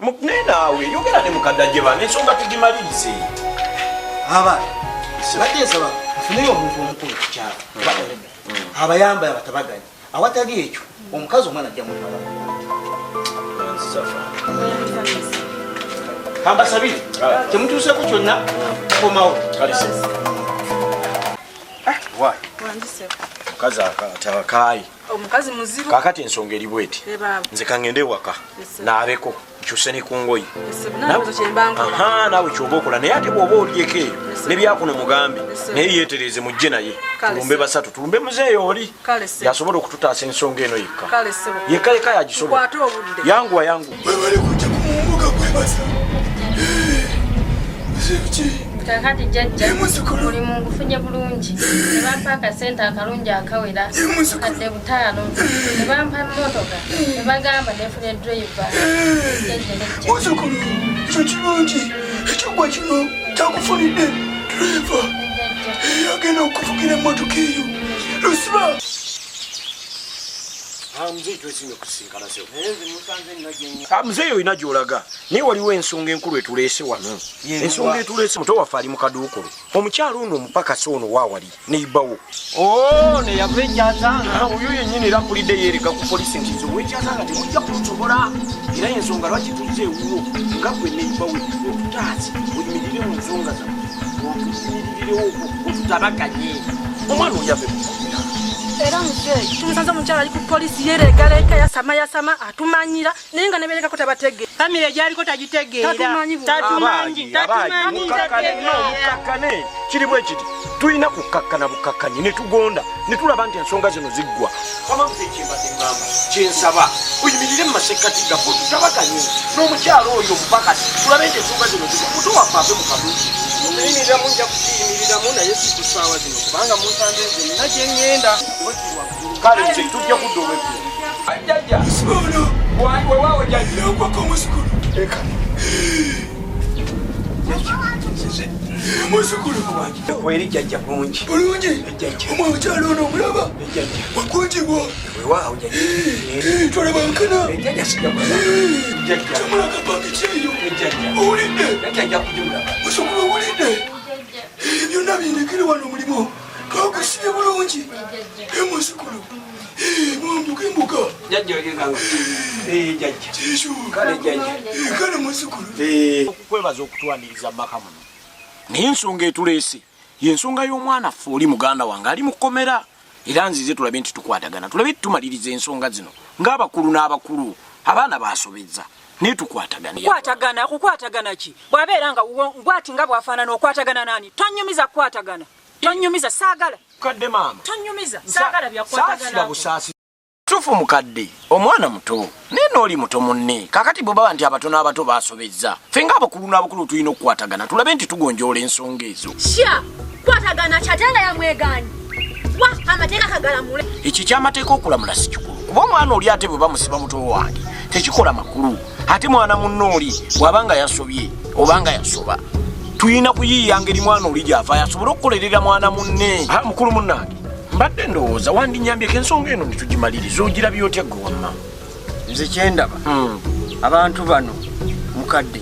Naye naawe yogera ne mukadde ajje bana ensonga tugimalirize. Aba badde nsaba nfuneyo omuntu omukulu ku kyalo oba elda abayamba abatabaganye. Awatali ekyo omukazi omwana ajja mutwala. Kambasabire kyemutuuseko kyonna komawo. Mukazi akaayi. Omukazi muzibu. Kakati ensonga eri bweti. Nze kangende ewaka naabeko nkyuse ne ku ngoye. Naawe kyoba okola naye ate bw'oba olyeko eyo ne byakuno mugambe naye yeetereeze mujje naye tulumbe basatu tulumbe muzeeyo oli yasobola okututaasa ensonga eno yekka yekka yekka yagisobola. Yanguwa yanguwa. Kakati jjajja mulimu ngufunye bulungi ne bampa akasente akalungi akawera 5,000 ne bampa mmotoka ne bagamba nefune driver. Muzzukulu, ekyo kirungi, ekyogwa kino kyakufunidde driver agenda okuvugira emmotoka eyo lusiba. Muzeeyi twesimye okusisinkana sebo. Muzeeyi olina gy'olaga naye waliwo ensonga enkulu etuleese wano. Ensonga etuleese muto waffe ali mu kaduukulu. Omukyalo ono omupakasi ono waawali neibawo. Neyava ekyazanga. Oyo yennyini era mpulidde yeerega ku poliisi nti nze ow'ekyazanga temujja kunsobola. Era ensonga lwaki tuzze ewuwo nga ggwe neibawe otutaase oyimirire mu nsonga zaffe otuyimiririrewo otutabaganye omwana oyo ave mu kkomera. Era muzeeyi tumusanze omukyala ali ku poliisi yereegaleka yasama yasama atumanyira naye nga neberekako tabategeera. Famire gyaliko tagitegeera. Tatumanyi bulungi. Tatumanyi, tatumanyi, Mukakkane, kiri bwe kiti tulina kukakkana bukakkanyi ne tugonda ne tulaba nti ensonga zino ziggwa. Wama muzeeyi kyembadde ŋŋamba kyensaba oyimirire mu masekkati gaffe otutabaganye n'omukyala oyo omupakasi tulabe nti ensonga zino ziggwa. Muto waffe ave mu kaduuki. Okuyimiriramu nja kukiyimiriramu naye si ku ssaawa zino kubanga munsanze nze nina gye ŋŋenda. Kale nze tujja kudda olweggulo. Jjajja. Ono. Weewaawo jjajja. Yakwako omuzukulu. Muzukulu. Kweri jjajja bulungi. Bulungi. Omukyala ono omulaba. Wakunjibwa. Weewaawo jjajja. Tolaba nkana. Jjajja sijja kulaba. Jjajja. Temulaga pakiti eyo. Jjajja. Owulidde. Jjajja ajja kugimulaba. Muzukulu owulidde. Byonna bindekere wano omulimu. Twakusibye bulungi. Muzukulu. Mwambuka embuka. Jjajja oliganga. Jjajja. Kikyo. Kale jjajja. Kale muzukulu. Okukwebaza okutwaniriza mu maka muno. Naye ensonga etuleese y'ensonga y'omwana ffe oli muganda wange ali mu kkomera. Era nzize tulabe nti tukwatagana, tulabe tumaliriza ensonga zino ng'abakulu n'abakulu abaana basobezza naye tukwatagana. Kukwatagana, kukwatagana ki? Bw'abeera nga bw'ati nga bw'afaanana okwatagana n'ani? Tonnyumiza kukwatagana. Tonnyumiza, saagala. Mukadde maama. Tonnyumiza, saagala bya kukwatagana. Saasira busaasi. Tufu mukadde, omwana muto, naye n'oli muto munne. Kaakati bwe baba nti abato n'abato basobezza, ffe ng'abakulu n'abakulu tulina okukwatagana tulabe nti tugonjoola ensonga ezo. Sha, kwatagana ki ate nga yamwegaanyi? Wa, amateeka kagalamule. Ekyo eky'amateeka okulamula si kikulu, kuba omwana oli ate bwe bamusiba muto wange tekikola makulu. Ate mwana munno oli bw'aba nga yasobye oba nga yasoba, tulina kuyiiya ngeri mwana oli gy'ava asobole okukolerera mwana munne. Mukulu munnange, mbadde ndowooza wandinyambyeko ensonga eno ne tugimaliriza. Ogirabye otya ggwe wamma? Nze kyendaba abantu bano mukadde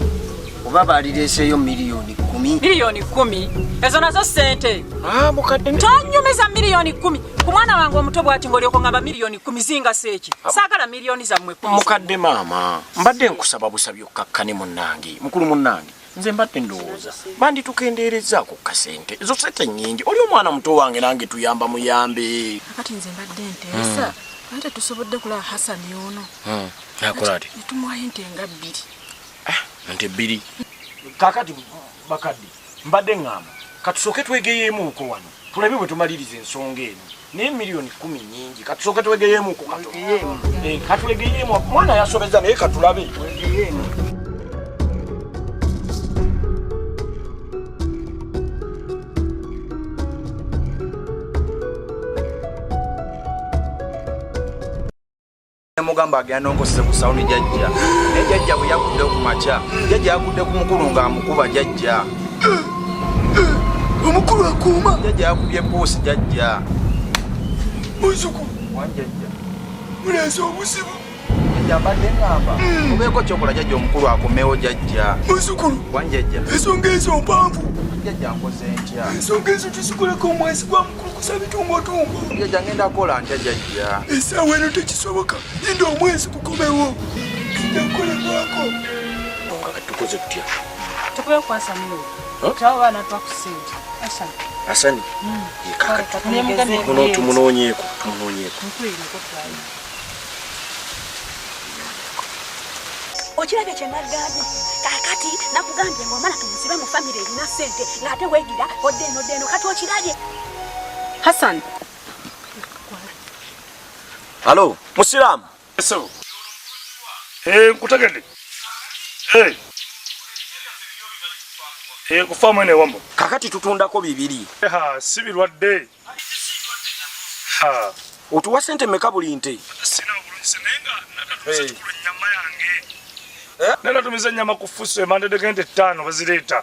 oba baalireeseeyo 10,000,000. 10,000,000 ezo nazo ssente. Mukadde tonyumiza 10,000,000 ku mwana wange omuto bw'ati ng'olyoka ongamba 10,000,000 zingasa eki? Saagala miliyoni zammwe 10. Mukadde maama, mbadde nkusaba busabi okkakkane munnange, mukulu munnange. Nze mbadde ndowooza banditukendeerezzaako ku kasente. Ezo ssente nnyingi. Oli omwana muto wange nange tuyamba muyambe. Kakati nze mbadde nteesa, naye tetusobodde kulaba Hasani ono. Akola ati? Ne tumuwayo ente nga 2. Ente 2. Kaakati bakadde mbadde ŋŋamba katusooke twegeyeemuuko wano tulabe bwe tumaliriza ensonga eno. Naye 10,000,000 nnyingi, katusooke twegeyeemuuko katono. Katwegeyeemu, mwana yasobezza naye katulabe. Mugamba agenda nongoseze ku sawuni jjajja. Naye jjajja bwe yagudde ku makya, jjajja yagudde ku mukulu ng'amukuba jjajja. Omukulu akuuma. Jjajja yakubye puusi jjajja. Muzzukulu. Wan jjajja. Muleese obuzibu. Jjajja mbadde ngamba obeeko kyokola jjajja omukulu akomewo jjajja. Muzzukulu. Wanjjajja. Ensonga ezo mpanvu. Jjajja nkoze ntya? Ensonga ezo tuzikoleko omwezi gwa mukulu kusa bitungotungo. Jjajja ngenda kukola ntya jjajja? Essaawa eno tekisoboka. Linda omwezi gukomewo. Kijja kukolebwako. Nga tukoze tutya? Tukube ku Hasani oyo. Kyawo baana tuba ku ssente. Hasani. Hasani? Kaka tumunoonyeeko, tumunoonyeeko. Okirabye kye nagambye. Kaakati nakugambye ng'omwana tumusibe mu famire erina ssente ng'ate weegira odde eno odde eno kati okirabye. Hassan. Halo, Musiraamu. Ssebo. Nkutegedde. Ku faamu eno ewambo. Kakati tutundako bibiri. Si birwadde. Otuwa ssente mmeka buli nte? Sina bulungi naye nga nakatuusa kikulu ennyama yange. Nalatumiza ennyama ku fuso emandedde gente 5 bazireeta.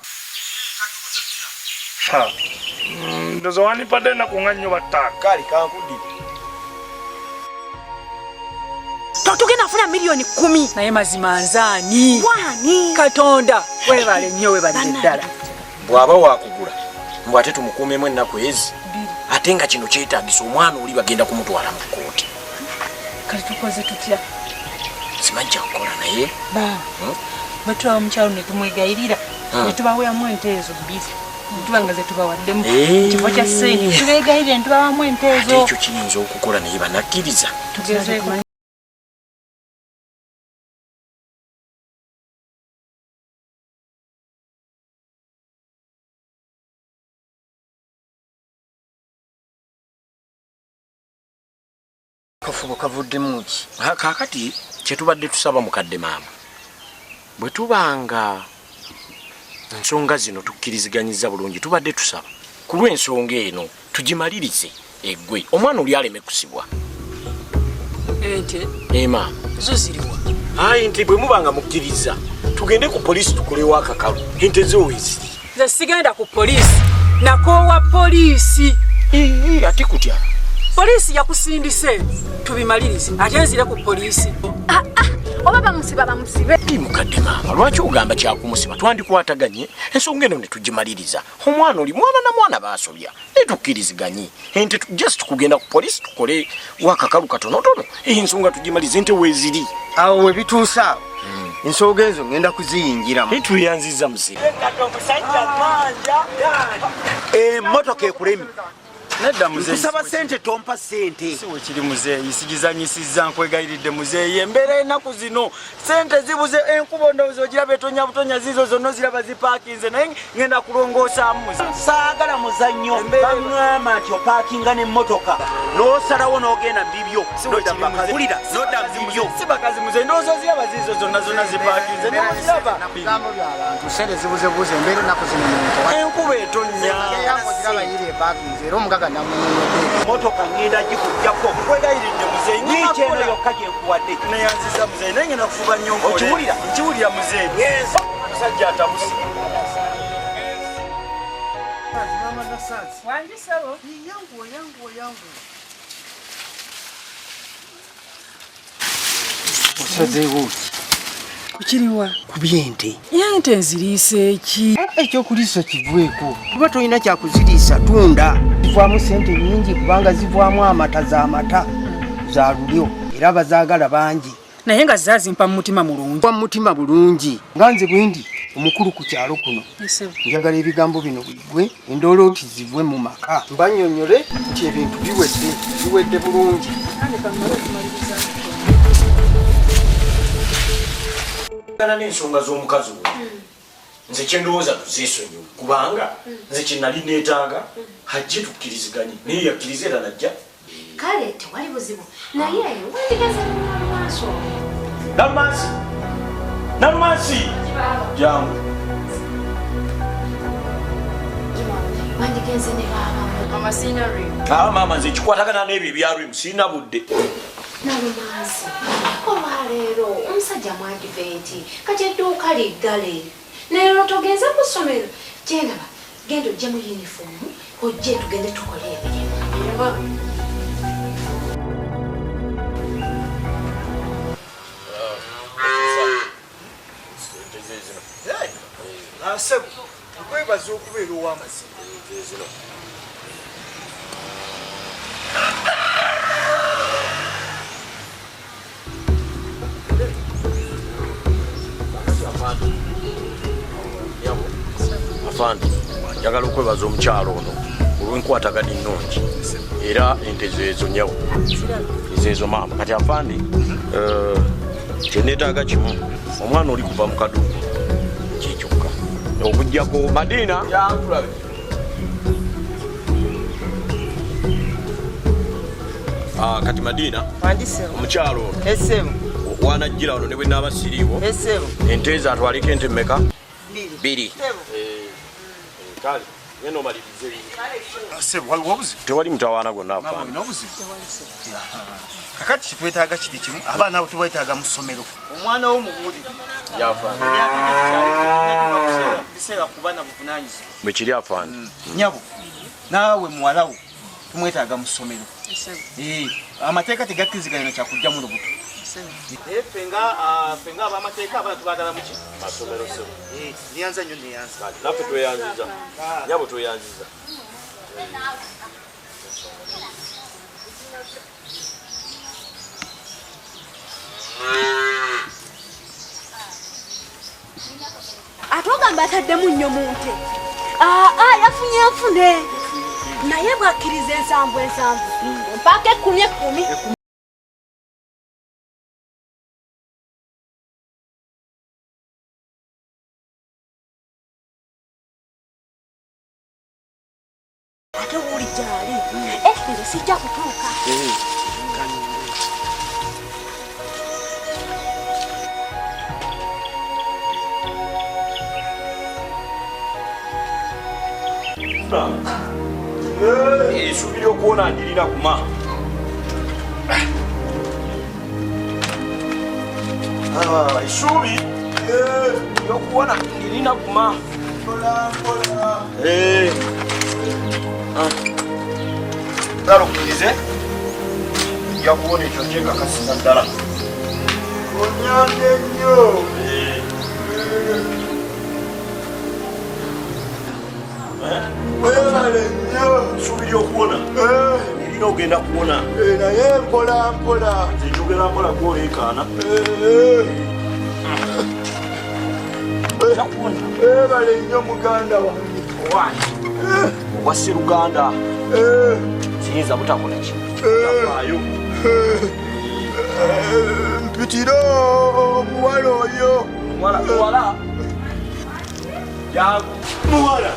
Ndowooza wandimpadde ennaku nga nnyo battaano. Kale kankuddire. Totugenda funa milioni 10. Naye mazima nzaani? Wani? Katonda webale nnyo webalire ddala. Bw'aba waakugula mbw ate tumukuumemu ennaku ezi ate nga kino kyetaagisa omwana oli bagenda kumutwala mu kkooti. Kati tukoze tutya? Simanyi kyakukola naye. Bwe tulaba mukyalo ne tumwegayirira ne tubaweeramu ente ezo 2. Tuba nga ze tubawaddemu mu kifo kya ssente tubeegayirire ne tubawamu ente ezo. Ate ekyo kiyinza okukola naye banakkiriza. Tugezeeko. Kafubo kavuddemu ki? Kaakati kye tubadde tusaba mukadde maama, bwe tubanga ensonga zino tukkiriziganyiza bulungi, tubadde tusaba ku lw'ensonga eno tugimalirize eggwe omwana oli aleme kusibwa. Ente? Maama. Zo ziriwa? Ayi nti bwe mubanga mukkiriza tugende ku poliisi tukolewo akakalu, ente zo weeziri. Nze sigenda ku poliisi, nakoowa poliisi. Ate kutya? Poliisi yakusindise tubimalirize ate nzire ku poliisi. Oba bamusiba bamusibe. Mukadde maama lwaki ogamba kyakumusiba? Twandikwataganye ensonga eno ne tugimaliriza. Omwana oli mwana na mwana baasobya ne tukkiriziganye. Ente just kugenda ku poliisi tukole wakakalu katonotono ensonga tugimalirize ente weeziri. Awo we bituusa awo ensonga ezo ngenda kuziyingiramu. Tuyanzizza muzibu. Emmotoka ekulemi. Nedda muzeeyi. Nkusaba ssente tompa ssente. Si wekiri muzeeyi, sigizanyisizza nkwegayiridde muzeeyi. Embeera ennaku zino ssente zibuze, enkubo ndowooza ogiraba etonya butonya zizo zonna oziraba zipaakinze naye ngenda kulongoosaamu muzeeyi. Saagala muzannyo, baŋŋamba nti opaakinga n'emmotoka n'osalawo n'ogenda bibyo. Wulira, n'odda bibyo. Si bakazi muzeeyi, ndowooza oziraba zizo zonna zonna zipaakinze naye oziraba. Ebigambo by'abantu ssente zibuzebuze embeera ennaku zino muntu. Enkuba etonya. Era omugaga namunyenyedde. Motoka ngenda gikuggyako. Nkwegayiridde muzeeyi. Wiiki eno yokka gye nkuwadde. Neyanziza muzeeyi naye ngenda kufuba nnyo nkole. Okiwulira? Nkiwulira muzeeyi. Omusajja atabuse. Wangi ssebo. Yanguwa, yanguwa, yanguwa. Osazeewo ki? Kukiriwa? Ku by'ente. Ente nziriisa eki? Ekyokuliisa kiveeko. Kuba tolina kyakuziriisa tunda. Zivaamu ssente nnyingi kubanga zivaamu amata z'amata za lulyo era abazaagala bangi. Naye nga zaazimpa mu mutima mulungi. Kwa mutima bulungi. Nga nze bwe ndi omukulu ku kyalo kuno. Njagala ebigambo bino bigwe, endoolooti zivwe mu maka. Mbannyonnyole nti ebintu biwedde, biwedde bulungi. N'ensonga z'omukazi oyo nze kye ndowooza tuzeesonyiwe kubanga nze kye nali neetaaga hajje tukkiriziganye naye yakkiriza era najja. Kale tewali buzibu naye wandigenze Nalumansi. Nalumansi, Nalumansi jangu. Wandigenze ne baaba. Mama sirina lulimi. Maama nze ekikwatagana n'ebyo ebya lulimi sirina budde. Nalumansi olwaleero omusajja mu adventi kati edduuka liggale naye togenze ku ssomero kyendaba genda ojje mu yunifoomu ojje tugende tukole emirimu. Asebo, nkwebaza okubeera ow'amazima. Zino. Afande, njagala okwebaza omukyalo ono olw'enkwatagana ennungi era ente zeezo nyawo zeezo maama. Kati afande, kyeneetaaga kimu, omwana oli kuva mu kaduuka kyekyokka okuggyako Madiina. Kati Madiina, omukyalo ono wanajjira wano ne bwe naaba siriiwo, ente ezo atwaleko ente mmeka? Bbiri. Kale ngenda omalirize. Tewali mutawaana gwonna afande. Kakati kyetwetaaga kiri kimu, abaana abo tubeetaaga mu ssomero. Omwana wo mubuulire biseera kuba na buvunaanyizibwa. Bwe kiri afande. Nyabo, naawe muwala wo tumwetaaga mu ssomero. Amateeka tegakkiriziganya kyakujja mu lubuto. Naye ffe nga ab'amateeka abaana tubaagala muki? Masomero ssebo. Neyanza nnyo, neyanza. Naffe tweyanziza. Nyabo tweyanziza. Ate ogamba ataddemu nnyo mu nte. Yafunye nfune. Naye bw'akkiriza ensanvu ensanvu. Mpaako 10 10. Ate wuli gyali. Nze sijja kutuuka. Essuubi ly'okuwona ndirina kuma. Essuubi ly'okuwona ndirina kuma. Ddala okkirize ojja kuwona, ekyo kyekakasiza ddala. Onyambye nnyo. Weebale nnyo. Essuubi ly'okuwona erina ogenda kuwona. Naye mpola mpola. Nze njogera mpola gwoleekaana. Weebale nnyo muganda wange. Owange owa sseruganda siyinza butakola ki? Tafaayo. Mpitire omuwala oyo. Muwala jangu. Muwala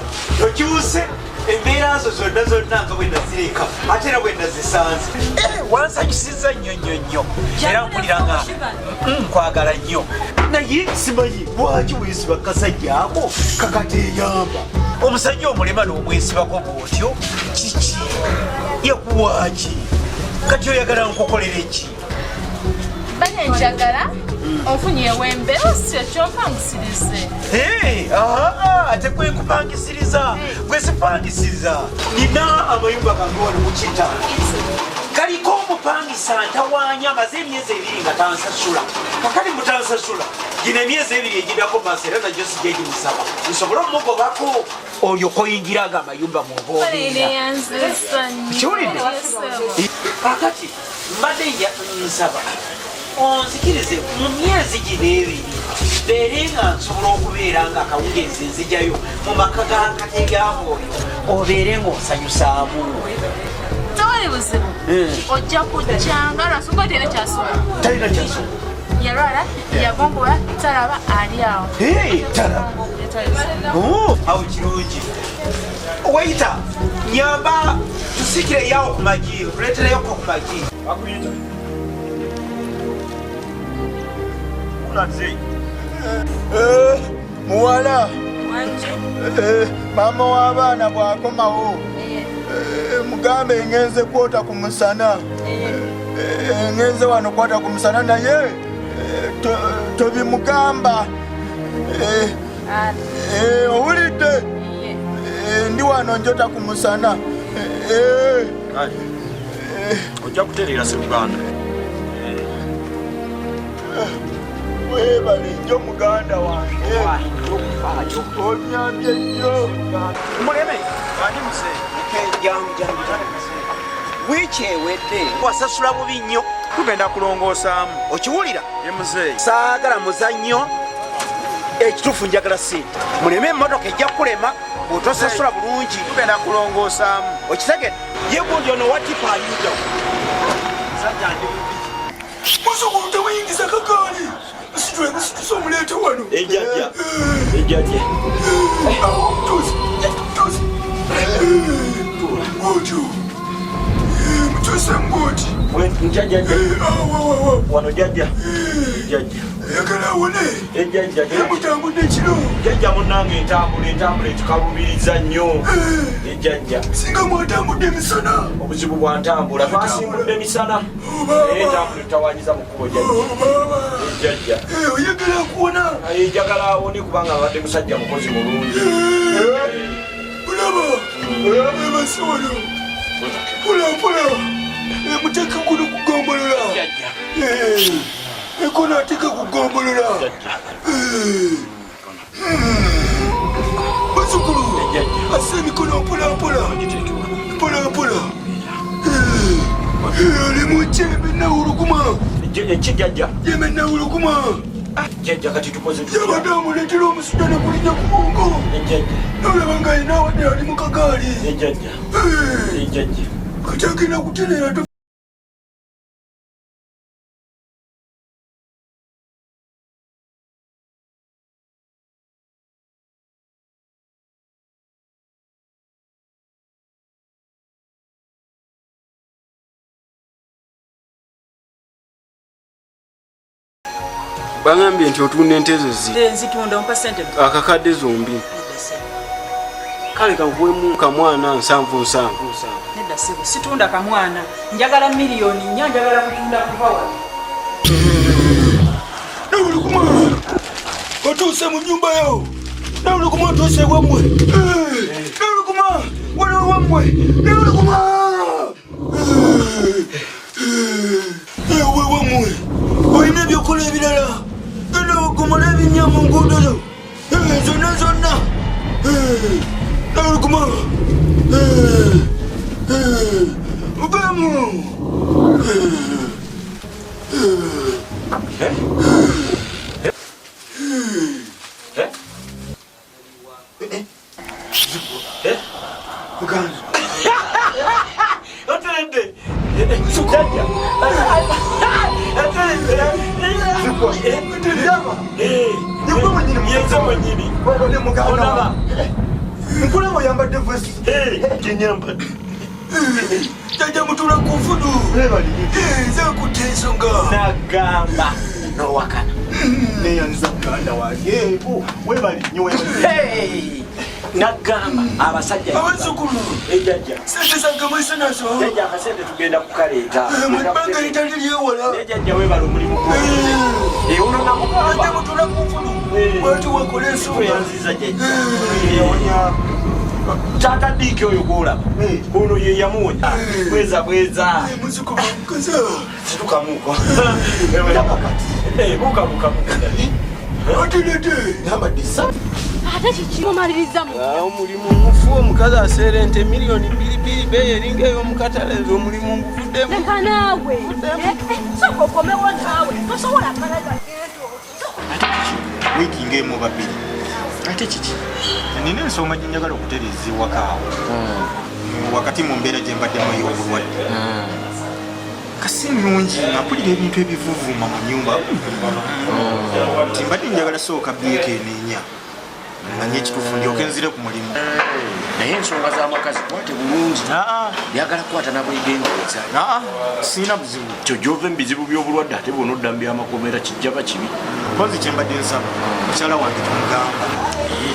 okyuse embeera zo zonna zonna nga bwe nazireka ate era bwe nazisanze. Wansanyusizza nnyo nnyo nnyo era mpulira nga nkwagala nnyo. Naye simanyi lwaki weesiba kasajja ako kakateeyamba. Omusajja omulema n'omwesibako bw'otyo kiki? Yakuwaaki? Kati oyagala nkukolere ki? Bane njagala ofunye ewembe osyo kyompangisirize. Ate gwe nkupangisiriza, gwe sipangisiza. Nina amayumba gange wano mu Kitaano. Kaliko omupangisa ntawaanya amaze emyezi 2 nga tansasula. Kakati mutansasula gino emyezi 2 egiddako maaso era nagyo sijja gimusaba nsobole omugobako olyo koyingira nga amayumba mw'oba obeera. Kiwulidde? Kakati mbadde nsaba onzikirize mu myezi gino 2 mbeere nga nsobola okubeera nga akawungeezi nzijayo mu maka ga Kateeyamba oyo obeere ng'onsanyusaamu. Tewali buzibu. Ojja kujjanga lwansonga talina kyasobola. Talina kyasobola. Yalwala, yagongola, talaba, ali awo. Talaba. Awo kirungi. Wayita, nyamba tusikire yawo ku magi, tuleetereyoko ku magi. Bakuyita. Ulaze. Muwala. Maama w'abaana bw'akomawo mugambe ngenze kwota ku musana. Ngenze wano kwota ku musana naye tobimugamba. Owulidde? Ndi wano njota ku musana. Ojja kutereera Sseruganda. Weebale. Webale nnyo muganda wange. Onyambye nnyo. Muleme. Ani muzeeyi? Jangu jangu jangu. Wiiki ewedde wasasula bubi nnyo. Tugenda kulongoosaamu. Okiwulira? Ye muzeeyi. Saagala muzannyo. Ekituufu njagala ssente. Muleme emmotoka ejja kukulema bw'otosasula bulungi. Tugenda kulongoosaamu. Okitegedde? Ye gundi ono wa tipa ayudawo. Musajja ndi bubi. Muzukulu teweyingiza kagaali. Situle musituse omuleete wano. Ejjajja. Ejjajja. Tuzi. Tuzi. Bwotyo. Mukyuse mbwoti. Jjajja. Wano jjajja. Jjajja. Ayagala awone. Ejjajja. Mutambudde ekiro. Jjajja munnange entambula entambula etukalubiriza nnyo. Ejjajja. Singa mwatambudde emisana. Obuzibu bwa ntambula. Twasimbudde emisana. Naye entambula etutawanyiza mu kkubo jjajja. Ejjajja. Oyagala kuwona. Njagala awone kubanga abadde musajja mukozi mulungi. Olaba. Olaba wano. Mpola mpola. Muteeke kuno kugombolola. Ekono ateeke kugombolola. Bazzukulu. Assa emikono mpola mpola. Mpola mpola. Ali mu jjembe nawuluguma. Eki jjajja? Jjembe nawuluguma. Jjajja kati tukoze tutya? Yabadde amuleetera omusujja ne gulinnya ku bwongo. Jjajja. Nolaba nga alina awadde ali mu kagaali. Jjajja. Jjajja. Kati agenda kutereera. Bangambye nti otunda ente ezo zi nzitunda ompa ssente akakadde zombi. Kale kankuwemu kamwana 77 77. Nedda ssebo, situnda kamwana, njagala miliyoni 4, njagala kutunda kuva wano. Nawuluguma otuuse mu nnyumba yo. Nawuluguma otuuse ewammwe. Nawuluguma waliwo wammwe. Nawuluguma ewe wammwe. Olina ebyokola ebirala. Genda ogomole ebinnya mu nguudo zo. Zonna zonna. Nawuluguma. Muveemu. Oteredde. Jjajja. Yenze mwennyini. Olaba. Nkulaba oyambadde vesi. Gyenyambadde. Jjajja mutula ku nfudu. Nze nkutte ensonga. Nagamba n'owakana. Neyanza muganda wange. Webale nnyo webale. Nagamba abasajja. Abazzukulu. Ejjajja. Ssente zange mwese nazo. Jjajja akasente tugenda kukaleeta. Mu bbanga litali lyewala. Naye jjajja weebale omulimu gwo. Ono nakugamba. Jjajja mutula ku nfudu. Bw'atyo wakola ensonga. Tweyanziza jjajja. Taata Diiki oyo gw'olaba. Ono ye yamuwonya. Bweza bweza. Muzzukulu kaza. Situkamuuko. Buuka buuka buuka. Otelete. Yambadde ssatu. Ate kiki mumaliriza mu? Omulimu mufu, omukazi aseera ente miliyoni 2 beeyi eringa ey'omukatale, nze omulimu nguvuddemu. Leka naawe. Sooka okomewo naawe. Tosobola kalaga genda otyo. Wiiki ng'emu oba 2. Ate kiki? Nina ensonga gye njagala okutereeza ewaka awo. Wakati mu mbeera gye mbaddemu ey'obulwadde. Kasi nnungi nga mpulira ebintu ebivuvuuma mu nnyumba. Nti mbadde njagala sooka byekeneenya. Manye ekituufu ndyoke nzire ku mulimu. Naye ensonga z'amaka zikwate bulungi. Njagala kukwata na bwegendereza. Sirina buzibu. Kyo gy'ova mu bizibu by'obulwadde ate bw'onodda mu by'amakomera kijja ba kibi. Mpozi kye mbadde nsaba mukyala wange tumugamba.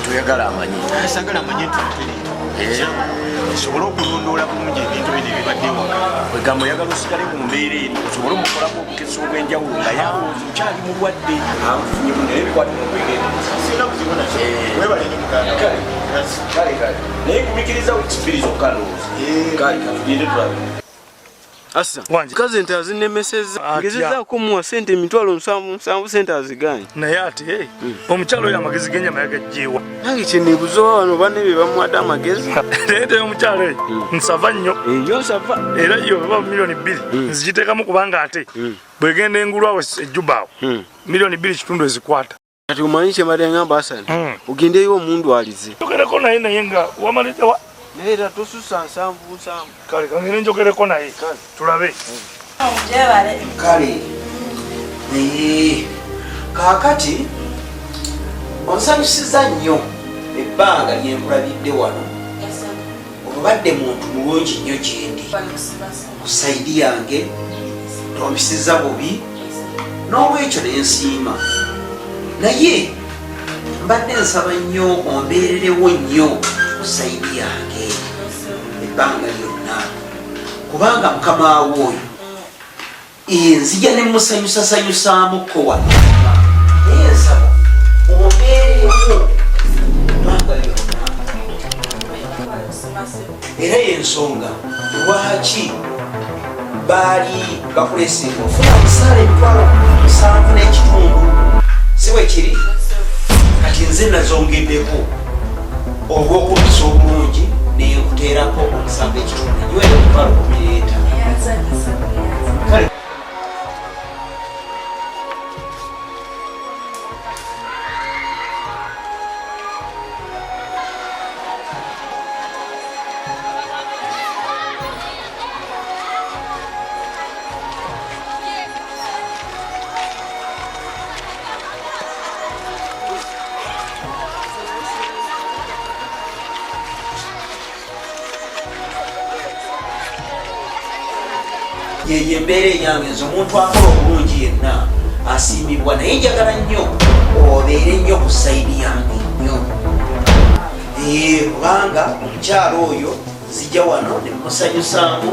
Toyagala amanye. Sagala amanye nti ntereera. Nsobole okulondoola bulungi ebintu bino ebibadde ewaka. Kwegamba oyagala osigale mu mbeera eri osobole omukolako obukessi obw'enjawulo nga yalowooza okyali mulwadde. Amufunye mu naye bikwate n'obwegendereza. Sirina buzibu nakyo. Weebale nnyo muganda wange. Kale kale. Naye gumikiriza wiiki 2 zokka ndowooza. Kale katugende tulabe. Asa, kazi ente azinemesezza. Ngezezaako muwa sente 770 sente aziganye. Naye ate omukyalo oyo amagezi g'ennyama yagagyewa. Nange kye neebuuza oba bano banne be bamuwadde amagezi. Leeta y'omukyalo eyo nsava nnyo. Eyo nsava. Era yo oba 2 million nzigiteekamu kubanga ate bwegenda engulu awo ejjuba awo 2.5 million ezikwata. Kati omanyi kye mbadde ngamba Hassan, ogendeyo omundwalize. Njogereko naye naye nga wamalidde wa? Naye era tosussa 77. Kale kangende njogereko naye tulabe. Kale kaakati onsanyusiza nnyo ebbanga lye nkulabidde wano. Obadde muntu mulungi nnyo gyendi. Ku sayidi yange tompisiza bubi n'olwekyo ne nsiima. Naye mbadde nsaba nnyo ombeererewo nnyo ku sayidi yange ebbanga lyonna, kubanga mukama wo oyo nzija ne musanyusasanyusaamuko wano. Naye nsaba ombeererewo ebbanga lyonna. Era y'ensonga lwaki baali bakuleese ofuna omusaala 75,000, si bwe kiri? Kati nze nazongeddeko olw'okumpisa obulungi ne nkuteerako 7.5 giwere 15,000. Kale yeyo embeera eyange nze omuntu akola obulungi yenna asiimibwa, naye njagala nnyo obeere nnyo ku sayidi yange nnyo, kubanga omukyalo oyo nzija wano ne musanyusaamu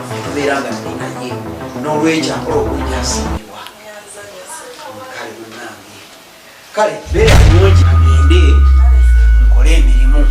netubeera nga tuli naye, n'olwekyo akola obulungi asiimibwa. Kale munnange, kale beera bulungi, agende nkole emirimu.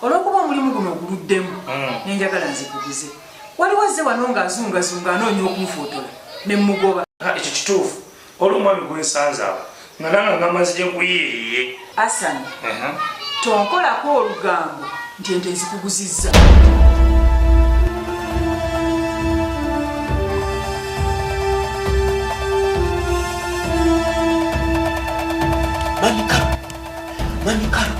Olw'okuba omulimu guno oguluddemu nenjagala nzikuguze. Waliwo azze wano ng'azungazunga anoonya okunfootola ne mmugoba. Ekyo kituufu. Olwo omwami gwe nsanze awo nga nange ngamba nzije nkuyiiye. Hassan, tonkolako olugambo nti ente nzikuguzizza. Mamikalo,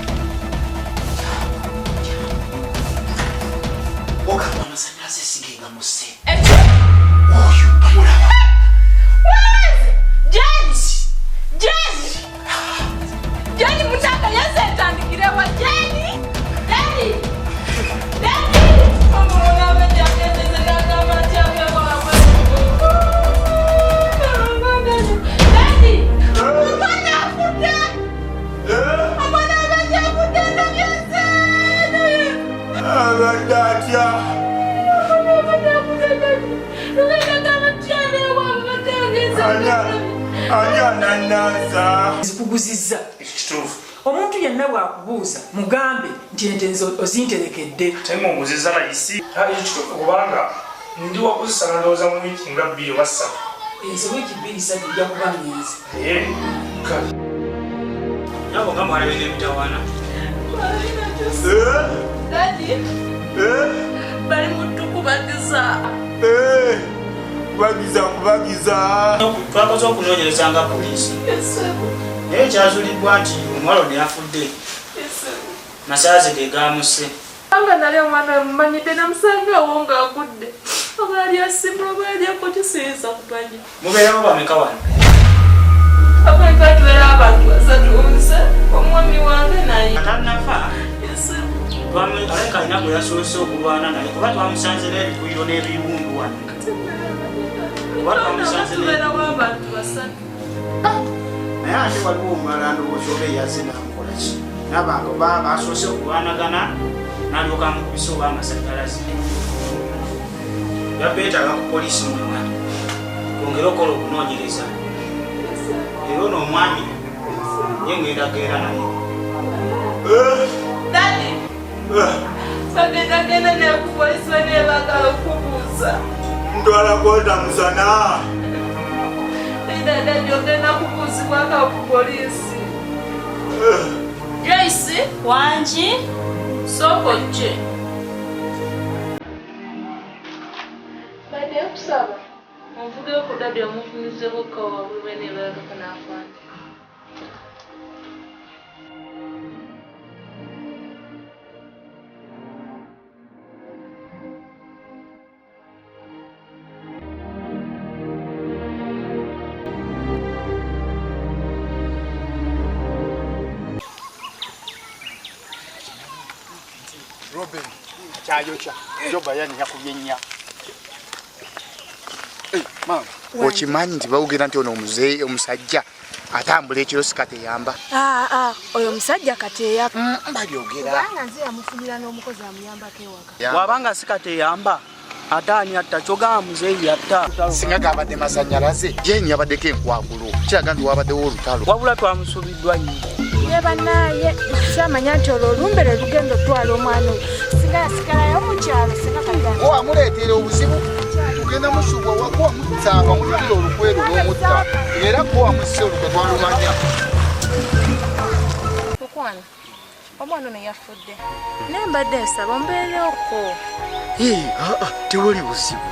ogamba amasanyalaze sigenga musse. Oyo bamulaba. Jeni mutaka yese etandikirewa Jeni. Jeni. Jeni. Omwana afudde. Omwana abadde afudde ndabye. Abadde atya? Ani ananaaza? Zikuguzizza. Kituufu. Omuntu yenna yenna bw'akubuuza mugambe nti ente nze ozinterekedde. Ate ng'onguziza layisi. Ekyo kituufu kubanga ndi wa kuzisala ndowooza mu wiiki nga bbiri oba ssatu. Ezo wiiki bbiri ssatu nja kuba ngenze. Ee, kale. Nabo nga mwalabye n'emitawaana. Daddy, bali mu tukubagiza. Kubagiza, kubagiza. Twakoze okunoonyereza nga poliisi. Naye kyazuuliddwa nti omuwala ono yafudde masaazi ge gaamusse. Kubanga nali omwana we mumanyidde namusanga awo ng'agudde. Oba yali asimula oba yali akoki siyinza kumanya. Mubeerawo bameka wano? Abantu tubeera abantu basatu nze omwami wange naye. Atannafa alabika alina gwe yasoose okulwana naye kuba twamusanze n'ebikuyiro n'ebiwundu wano. Kuba twamusanze Tubeerawo abantu basatu. Naye ate waliwo omulala ndowooza oba eyazze n'amukola ki? N'abantu basoose okulwanagana n'alyoka amukubisa oba amasannyalaze. Yabeetaaga ku poliisi mwena twongere okukola okunoonyereza. Era ono omwami ye ngenda genda naye. Daddy, bagenda genda naye ku poliisi bane baagala okubuuza. Ntwala kwota musana. Nedda Daddy ogenda kubuuzibwako ku poliisi. Joyce, wangi, sooka ojje. Badde nkusaba onvugeyo ku daddy omunfumizeeko kawabulu bwe neebalagako n'afande. Robin akyayokya joba yani yakubye nnya. Okimanyi nti bawogera nti ono omuzeeyi omusajja atambula ekiro si kateyamba. Oyo omusajja kateyamba. Babyogera. Kubanga nze yamufunira n'omukozi amuyambako ewaka. Bw'abanga si kateyamba ate ani atta kyogamba muzeeyi yatta. Singa gabadde masannyalaze ye yabaddeko enkwagulo kiraga nti wabaddewo olutalo. Wabula twamusubiddwa nnyo. Ye bannaaye kyamanya nti olwo olumbe lwe lugenda otwala omwana oyo singa yasigalayo mu kyalo singa kagenda. Wamuleetera obuzibu tugenda musubwa wakuwa mutsaaba mulukira olukweru n'omutta era ko wamusse olukwe twalumanya. Mukwano, omwana ono yafudde naye mbadde nsaba ombeereko. Tewali buzibu,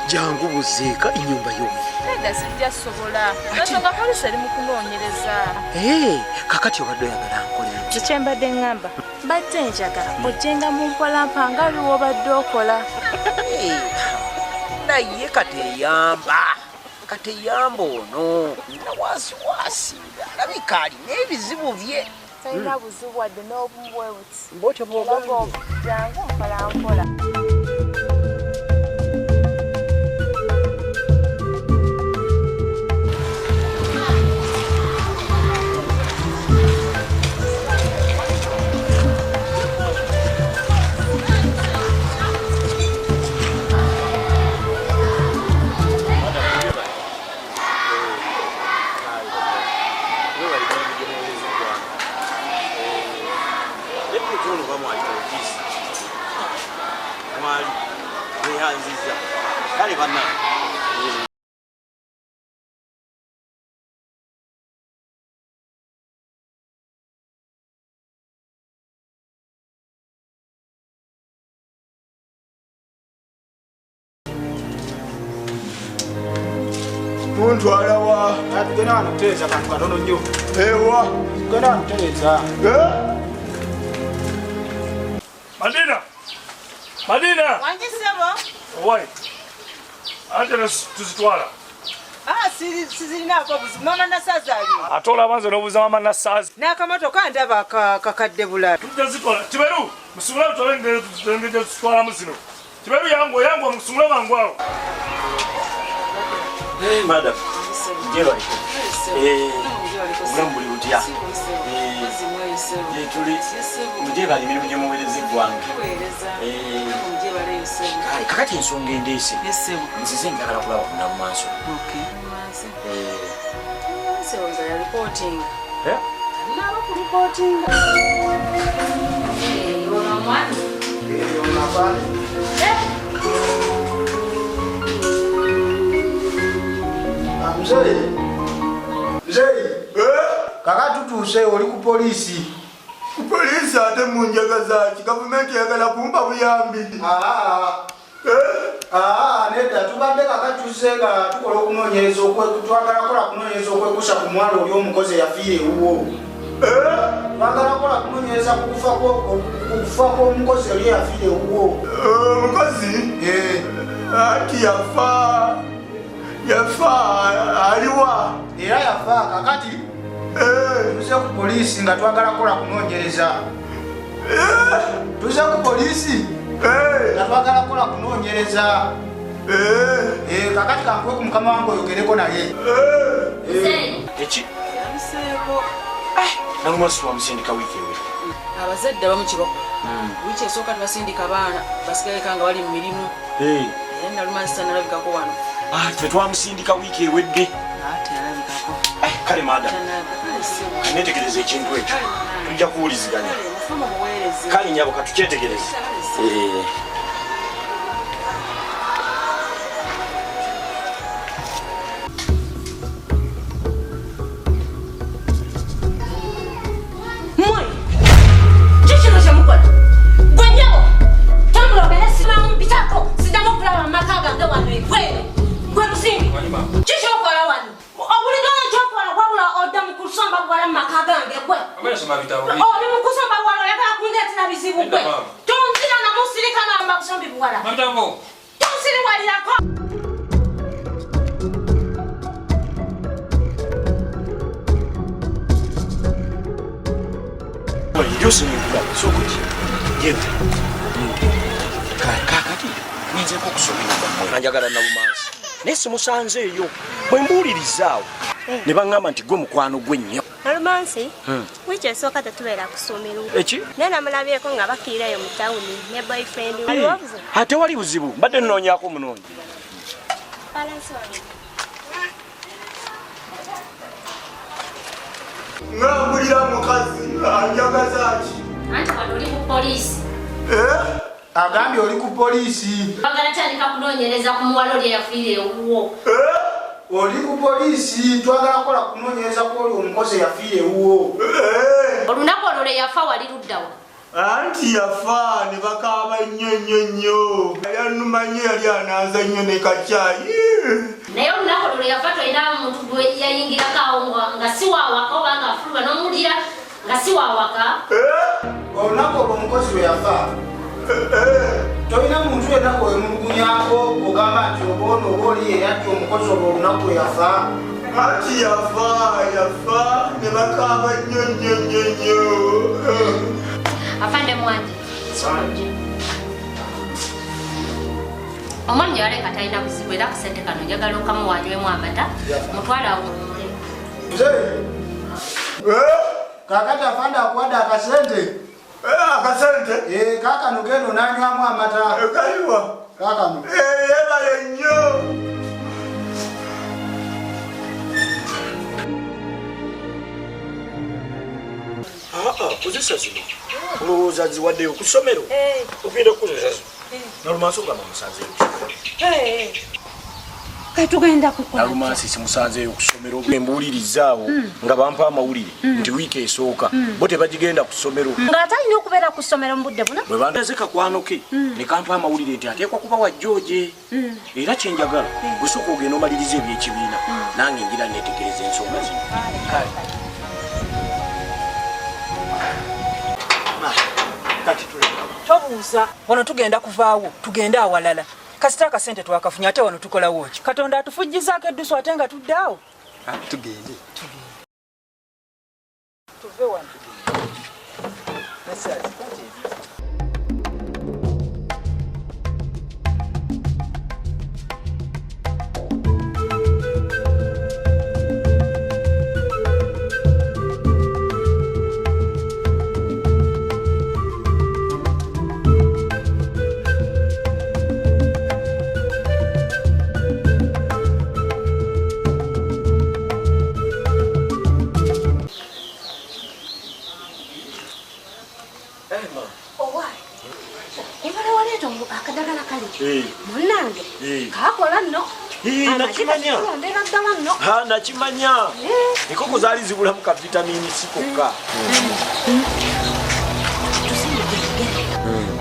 jangu buziika ennyumba yo. Nedda sijja sobola, ensonga poliisi eri mu kunoonyereza. Kakati obadde oyagala nkole nki? Kye mbadde ŋŋamba, mbadde njagala ojjenga mu mpolampa nga lw'obadde okola. Naye kateyamba, kateyamba ono nina wasiwasi alabika alina ebizibu bye. Talina buzibu wadde n'obumu bwe buti. Bw'otyo bw'ogambye. Jangu mpola mpola. Muntwala wa? Tugenda wano kutereeza kantu katono nnyo. Ewa? Tugenda wano kutereeza. Madina! Madina! Wangi ssebo? Owai. Ate tuzitwala. Sizirinaako buzibu. Mama Nassaazi aliwo. Ate olaba nze n'obuuza Mama Nassaazi. N'akamotoka ndaba kakadde bulala. Tujja zitwala. Kiberu, musumule tutwale engeri gye tuzitwalamu zino. Kiberu yangu, yangu, musumule mangu awo. Madam, gyebaleko. Obulamu buli butya? Gyetuli mugyebale emirimu gye muweereza eggwanga. Kale kakati ensonga endeese nzize njagala kulaba ku Nalumansi. Naaba kulipootinga. Ono omwami. Ono afande. Mzee. Mzee. Kaka tutuuse oli ku poliisi. Ku poliisi ate munjagaza ki? Gavumenti eyagala kumpa buyambi. Nedda tubadde kaka tuzze nga tukola okunoonyereza twagala kukola kunoonyereza okwekuusa ku muwala oli omukozi eyafiira ewuwo. Twagala kukola kunoonyereza ku kufa kw'omukozi oli eyafiira ewuwo. Omukozi? Anti yafa. Yafa aliwa. Era yafa kakati tuze ku poliisi nga twagala kukola kunoonyereza. Tuze ku poliisi nga twagala kukola kunoonyereza. Kakati kankuwe ku mukama wange oyogereko naye. Eki? Nalumansi twamusindika wiiki ewedde. Abazadde abamu kye bakola. Wiiki esooka tebasindika baana basigaleka nga bali mu mirimu. Era Nalumansi tannalabikako wano. Ffe twamusindika wiiki ewedde. Kale madam, netegereza ekintu ekyo. Tujja kuwuliziganya. Kale nnyabo katukyetegereze. Mmwe, kiki kye mukola? Gwe nnyabo, tambula ogende simamu mpitako, siddamu okulaba mu maka gange wano ebweru. Gwe Musimbi, kiki okola wano? Obuligala kyokola wabula odda mu kusomba buwala mu maka gange gwe. Oli mu kusomba buwala oyagala kundeetera bizibu gwe. Tonzira namusirika namba kusombi buwala. Tonsiriwalirako. Kakati nzeko okusomera njagala Nalumansi naye simusanze eyo bwe mbuulirizaawo ne baŋŋamba nti gwe mukwano gwe nnyo. Nalumansi wiiki esooka tetubeera ku ssomero. Eki? Naye namulabyeko nga bafiirayo mu tawuni ne boyfriend. Ate wali buzibu mbadde nnoonyaako munoonyi. Nga mpulira mukazi anjagaza ki? Anti wano oli ku poliisi. Agambye oli ku poliisi. Bagala tandika kunoonyereza ku muwala oli eyafiira ewuwo. Oli ku poliisi twagala kukola kunoonyereza ku oli omukozi eyafiira ewuwo. Olunaku olwo lwe yafa wali luddawa? Anti yafa ne bakaaba nnyo nnyo nnyo. Yannuma nnyo yali anaaza nnyo ne kacaayi. Naye olunaku olwo lwe yafa tolina muntu gwe yayingirako awo nga si waawaka oba nga afuluma n'omuwulira nga si waawaka. Olunaku olwo omukozi lwe yafa tolina muntu yenna gwemulugunyako ogamba nti oba ono oba oli yeyatta omukozi olwo olunaku lwe yafa. Anti yafa yafa ne bakaaba nnyo nnyo nnyo nnyo. Afande Mwanje, omwami yaleka talina buzibu era akasente kano njagala okamuwa anywemu amata mutwale awummule. Kakati afande akuwadde akasente. Akasente? Kaakano genda onaanywamu amata. Kaliwa? Kaakano. Yeebale nnyo. Kozesa zino. Olowooza ziwaddeyo ku ssomero? Ogenda kukozesa zino. Nalumansi ogamba musanzeeyo ku ssomero. Tugenda kukola. Nalumansi simusanzeeyo ku ssomero. Mbuulirizaawo nga bampa amawulire nti wiiki esooka bo tebagigenda ku ssomero. Ng'ate alina okubeera ku ssomero mu budde buno? Bwe bandaze kakwano ke ne kampa amawulire nti ateekwa kuba wa George. Era kye njagala gwe sooka ogenda omaliriza ebyekibiina nange ngira neetegereza ensonga zino. Tobuuza wano tugenda kuvaawo tugende awalala. Kasita akasente twakafunye ate wano tukolawo ki? Katonda atufujjizaako eddusu ate nga tuddaawo. Tugende. Tuve wano. Nakimanya. Tulondera ddala nno. Ha, nakimanya. Enkoko zaali zibulamu ka vitamini C kokka.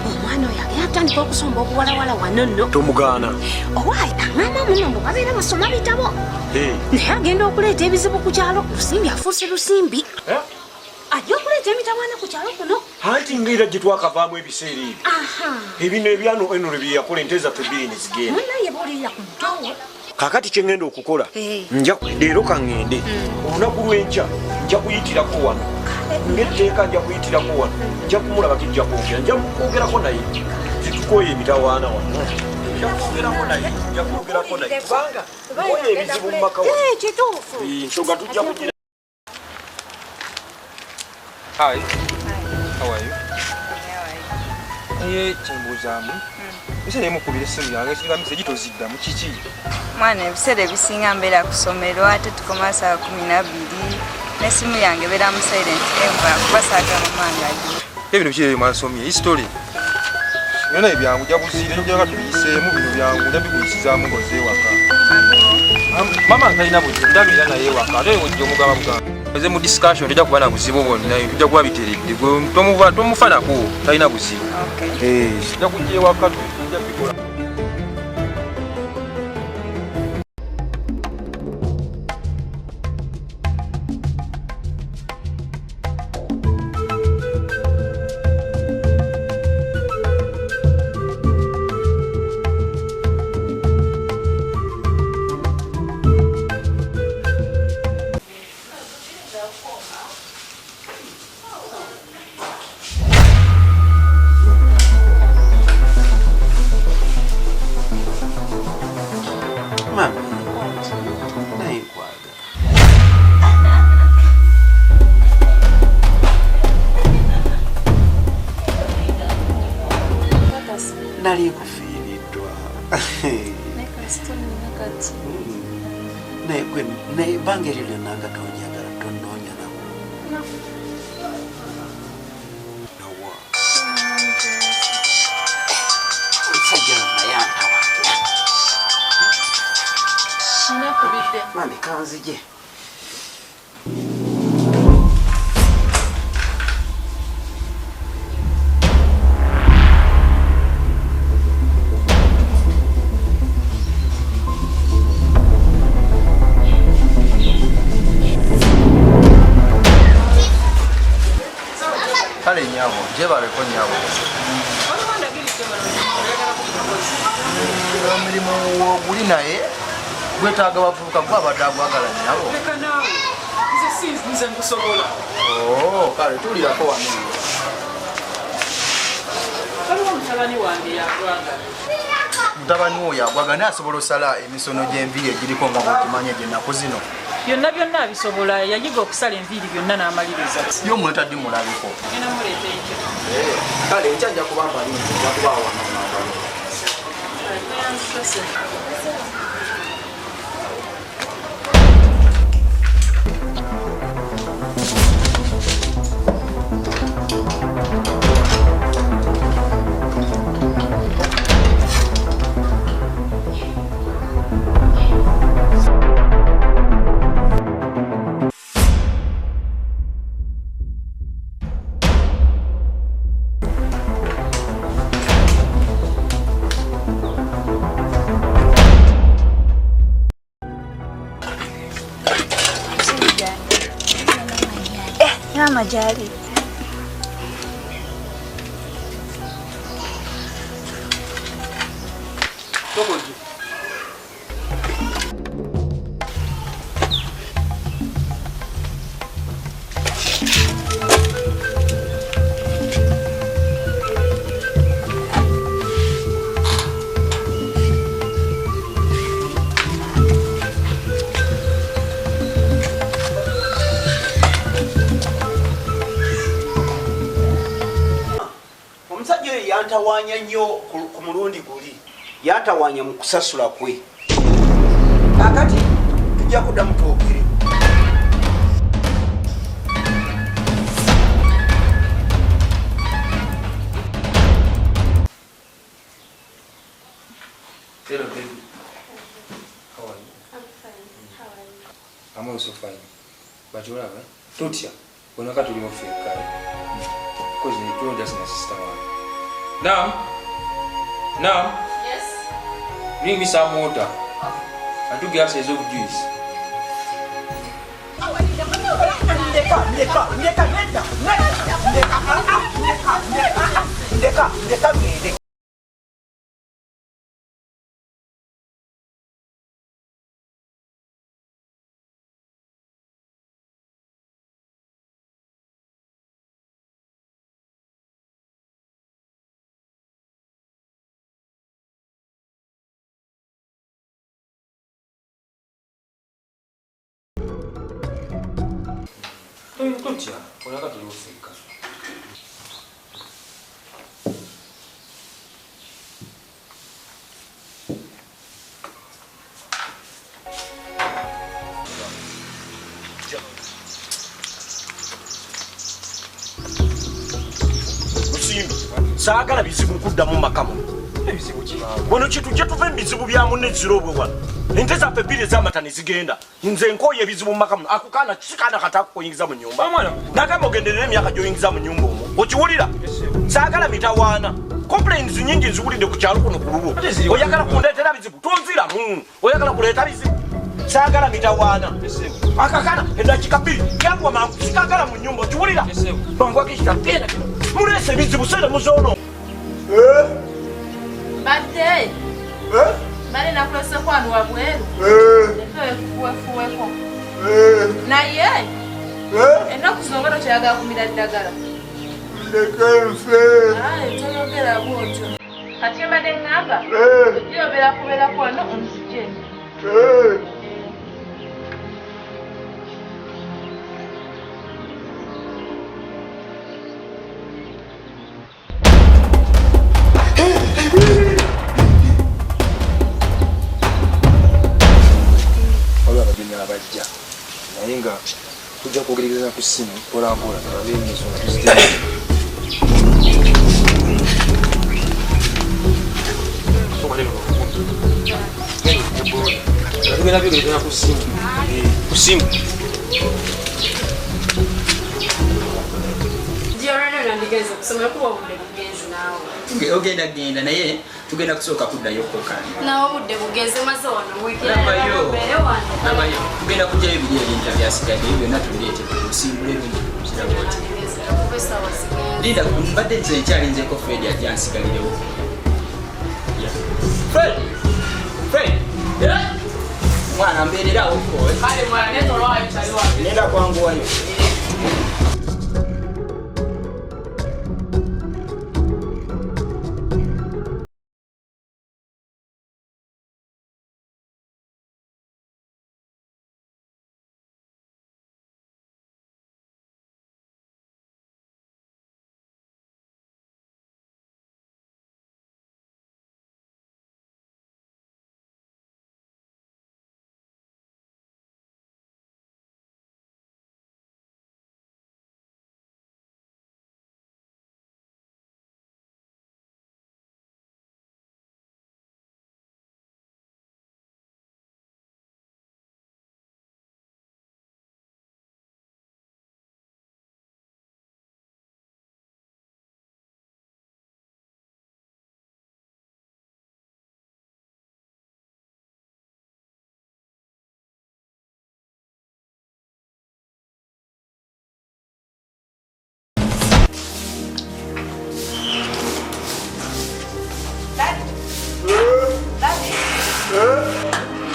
Omwana oyo agenda atandika okusomba obuwalawala wano nno. Tomugaana. Owaayi aŋŋamba muno mbu babeera basoma bitabo. Naye agenda okuleeta ebizibu ku kyalo. Lusimbi afuuse lusimbi. Ajja okuleeta emitawaana ku kyalo kuno. Anti ng'era gye twakavaamu ebiseera ebyo. Aha. Ebino ebyano eno bye yakola ente zaffe bbiri ne zigenda. Munnaye buulirira ku mutowo. Kaakati kye ŋŋenda okukola, nja leero ka ŋŋende. Olunaku lw'enkya nja kuyitirako wano. Ng'etteeka nja kuyitirako wano. Nja kumulaba tujja kwogera. Nja kwogerako naye. Tetukooye emitawaana wano. Nja kwogerako naye. Nja kwogerako naye. Kubanga nkooye ebizibu mu maka wano. Kituufu. Ensonga tujja kugira. Hi. How are you? Naye kyembuuzaamu ebiseera ebimu okubira essimu yange singa message toziddamu kiki? Mwana ebiseera ebisinga mbeera ku ssomero ate tukoma saawa 12 n'essimu yange ebeera mu silent ever kuba saagala mama nga agiwa. Ebino biki ebyo mwasomye history byonna ebyangu nja kuziira njagala tubiyiseemu bino byangu nja bikuyisizaamu ng'ozze ewaka. Mama ntalina buzibu ndabeera naye ewaka ate ojja omugamba bugamba oze mu discussion tojja kuba na buzibu bwonna tujja kuba biteredde gwe tomufanako talina buzibu. Nja kujja ewaka tujja bikola. Mami, naye nkwagala. Nali nkufiiriddwa. Naye gwe naye ebbanga eryo lyonna nga tonjagala tonnoonya nako. Nawa. Omusajja ono naye antawaanya. Mami kanzije. Kale nnyabo, gyebaleko nnyabo. Omulimu guli naye gwetaaga bavubuka gwe abadde agwagala nnyabo. Leka naawe. Nze si nze nkusobola. Oh, kale tuulirako wano. Waliwo mutabani wange yagwagala. Mutabani wo yagwagala naye asobola osala emisono gy'enviiri egiriko nga bw'okimanyi egy'ennaku zino. Byonna byonna abisobola, yayiga okusala enviiri byonna n'amaliriza. Ye omuleeta ddi mulabeko? Ngenda muleeta enkya. Kale enkya nja kuba mbalinze, nja kuba wano nga mbalinze. Maama gy'ali. Omusajja oyo yantawaanya nnyo ku mulundi guli, yantawaanya mu kusasula kwe. Kaakati tujja kuddamu twogere. Hello, baby. How I'm also fine. But olaba totya onaka tuliwo ffekka because tuliwo just na sister wange. Nam, Nam. Yes. Bring me some water and 2 glasses of juice. Ndeka, ndeka, ndeka, ndeka, ndeka, ndeka, ndeka, ndeka, ndeka. Totya onaka tuliwo ffekka. Lusimbi, saagala bizibu kuddamu maka muno. Wano kitujje tuve mu bizibu bya munne ezirobwe wano. Ente zaffe bbiri ez'amata ne zigenda. Nze nkooye ebizibu mu maka muno. Ako kaana si kaana kata akukuyingiza mu nnyumba. Nagamba ogenderere emyaka gy'oyingiza mu nnyumba omwo. Okiwulira? Saagala mitawaana. Complaints nnyingi nziwulidde ku kyalo kuno ku lulwo. Oyagala kundeetera bizibu tonziramu. Oyagala kuleeta bizibu. Saagala mitawaana. Akakaana eddakiika bbiri yanguwa mangu sikagala mu nnyumba okiwulira? Mangu akekita genda kino. Muleese ebizibu sente muzoono. Badde. Mbadde nakulose kwano wabweru. Empewo ekufuwefuweko. Naye ennaku zino nga tokyayagala kumira ddagala. Ndeke nfe. Aye toyogera bw'otyo. Kati mbadde ŋŋamba ojja obeera kubeerako wano onzije. Abajja naye nga tujja kwogereza ku ssimu mpola mpola tulabe ensonga tuzitegeere. Tugenda byogereza ku ssimu. Ku ssimu. Ogenda genda naye tugenda kusooka kuddayo kokani. Nawe obudde bugenze maze wano Labayo tugenda kujjayo ebiri ebintu byasigadde byonna tubireete osimbule ebintu kirabo oti. Linda mbadde nze nkyalinzeeko Fred ajja ansigalirewo. Fred! Fred! Mwana mbeererawo ko. Kale mwana naye tolwayo kyali wange. Nenda kwanguwayo.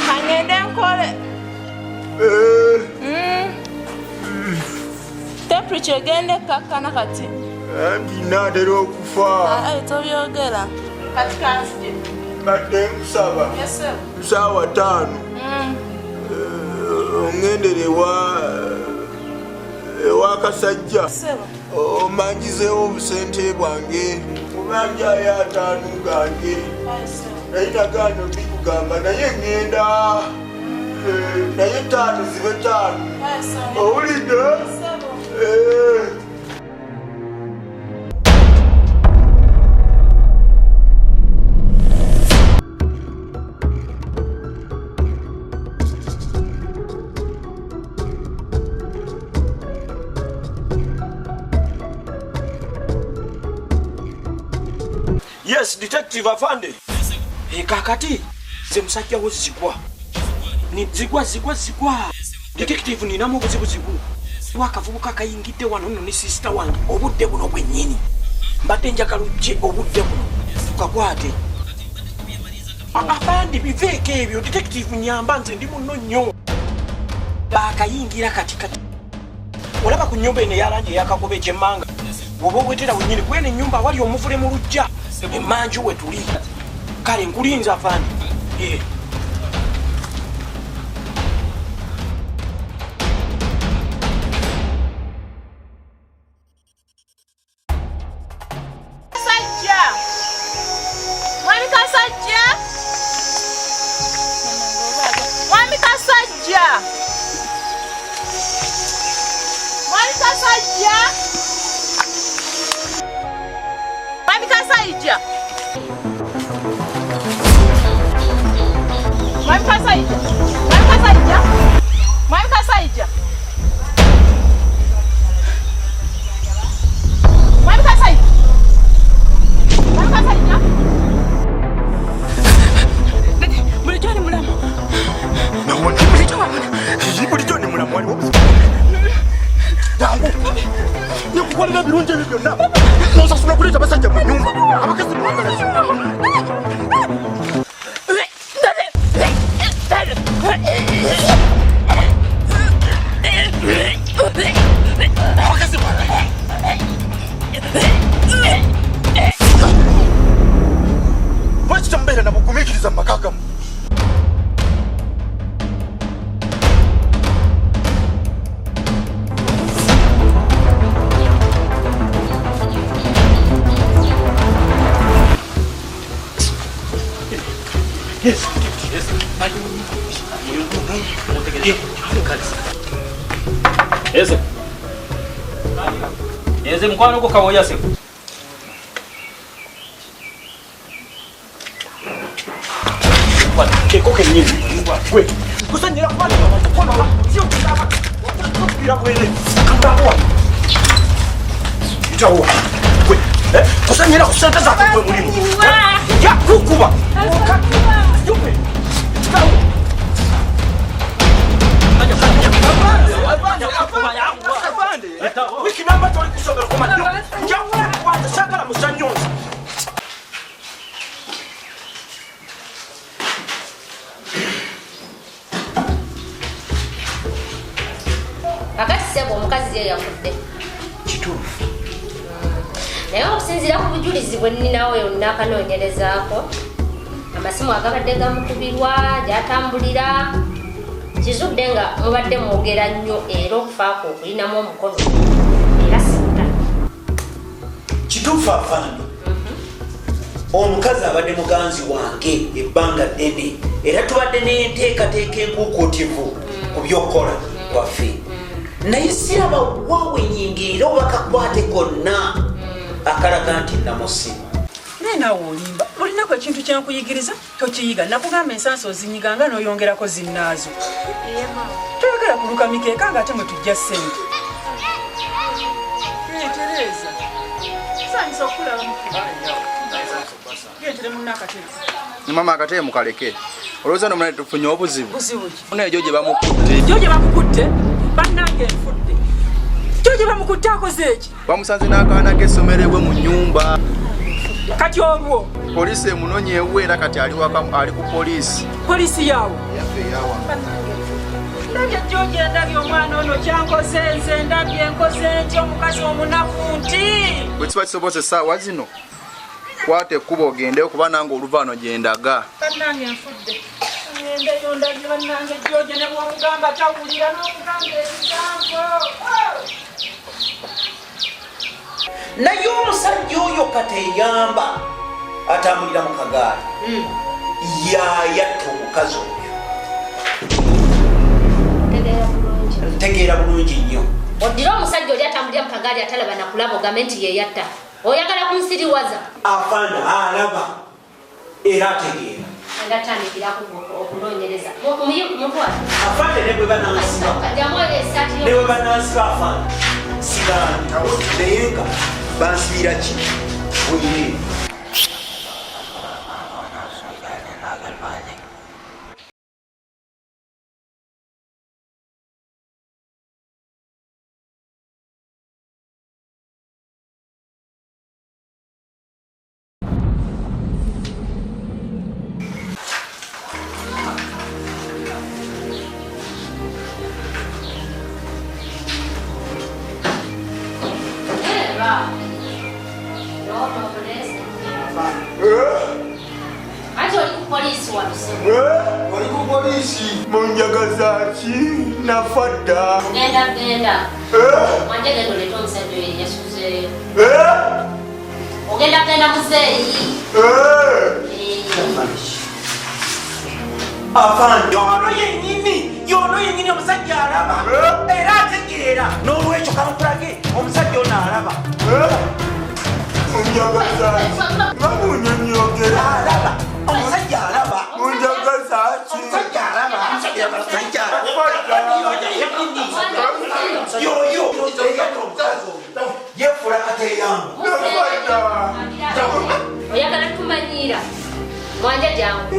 Kangende nkole. Temperature egenda ekkakkana kati. Anti naatera okufa. Tobyogera. Kati kanzije. Mbadde nkusaba. Yes sir. Ssaawa 5. Ongendere ewa Kasajja. Omanjizeewo obusente bwange. Mubanjayo 5 gange. Naye nagaana mbikugamba naye ŋŋenda. Naye 5 zibe 5. Owulidde? Yes, detective afande. Kakati nze musajja wo zigwa. Ni zigwa zigwa zigwa. Detective ninamu obuzibuzibu. Wakavubuka kayingidde wano nno ne sister wange obudde buno bwennyini. Mbadde njagala ojje obudde buno tukakwate. Afande biveeko ebyo, detective nyamba nze ndi munno nnyo. Bakayingira kati kati. Olaba ku nnyumba eno eya langi eyakakobe ekyemmanga. Bw'oba obwetera wennyini kweno ennyumba awali omuvule mu luggya emmanju we tuli. Kale nkulinze afande. Kasajja! Mwami Kasajja! Mwami Kasajja! Mwami Kasajja! Mwami Kasajja! Mwami Kasajja! Mwami Kasajja! Mwami Kasajja! Mwami Kasajja! Mwami Kasajja! Bulijjo oli mulamu. Bulijjo wabona. Bulijjo ndi mulamu waliwo. Jangu. Nkukolera ebirungi ebyo byonna. Nosasula kuleeta abasajja mu nnyumba. Abakazi mwagala ki? Abakazi mwagala. Lwaki temubeera na bugumiikiriza mu maka gammwe? Yes. Eze. Eze mukwano gwo Kawoya sebo. Keko kennyini. Gwe. Kusanyira kubana kono sio kusaba. Kubira bwere. Kambawa. Itawa. Gwe. Kusanyira ku sente zaffe gwe mulimu. Ya kukuba. Yupe. Wiki namba toli kusomero koma nnyo. Nja kukwata saagala muzannyo nze. Kakati ssebo omukazi ye yafudde. Kituufu. Naye okusinziira ku bujulizi bwe nninawo yonna akanoonyerezaako, amasimu agabadde gamukubirwa, gy'atambulira, kizudde nga mubadde mwogera nnyo era okufaako okulinamu omukono era simuta. Kituufu afande. Omukazi abadde muganzi wange ebbanga ddene era tubadde n'enteekateeka enkuukuutivu ku by'okukola kwaffe. Naye siraba wa we nnyingirira oba kakwate konna akalaga nti namusiba. Naye naawe olimba. Buli nnaku ekintu kye nkuyigiriza tokiyiga. Nakugamba ensansa ozinyiga nga n'oyongerako zinnaazo. Toyagala kuluka mikeeka ng'ate mwe tujja ssente. Tereza. Nsanyusa okukulaba mukulu. Gentere munno akatebe. Mama akatebe mukaleke. Olowooza no munne tufunye obuzibu. Buzibu ki? Munne egyo gye bamukutte. Gyo gye bamukutte? Bannange nfudde. Gyo gye bamukutte akoze eki? Bamusanze n'akaana k'essomero ewe mu nnyumba. Kati olwo? Poliisi emunonye ewe era kati ali waka, ali ku poliisi. Poliisi yaawo? Yaffe eyawa. Ndabye George, ndabye omwana ono kyankoze nze, ndabye nkoze ntya omukazi omunaku nti. Bwe kiba kisobose essaawa zino, kwata ekkubo ogendeyo kuba nange oluva wano gye ndaga. Bannange nfudde. Ngendeyo ndabye bannange George ne bw'omugamba tawulira n'omugamba ebigambo. Naye omusajja oyo kateyamba atambulira mu kagaali. Yayatta omukazi oyo. Ntegeera bulungi nnyo. Oddira omusajja oli atambulira mu kagaali atalaba na kulaba ogambe nti ye yatta. Oyagala kunsiriwaza? Afande alaba era ategeera. Ndatandikirako okunoonyereza. Mutwale. Afande ne bwe banansiba. Kajjamu essaati yo. Ne bwe banansiba afande. Sigaanyi. Naye nga bansibira ki? Bwereere. Anti oli ku poliisi wano ssebo. Oli ku poliisi. Munjagaza ki? Nafa dda. Genda genda. Mwanje genda oleete omusajja oyo eyasuzeeyo. Ogenda genda muzeeyi. Afande yono yennyini, yono yennyini omusajja alaba era ategeera. N'olwekyo kamukulage omusajja ono alaba. Munjagaza ki? Nga munyonyogera. Alaba omusajja alaba. Munjagaza ki? Omusajja alaba. Omusajja alaba. Yoyo yefuula kateeyambu. Oyagala tumanyiira. Mwanje jangu.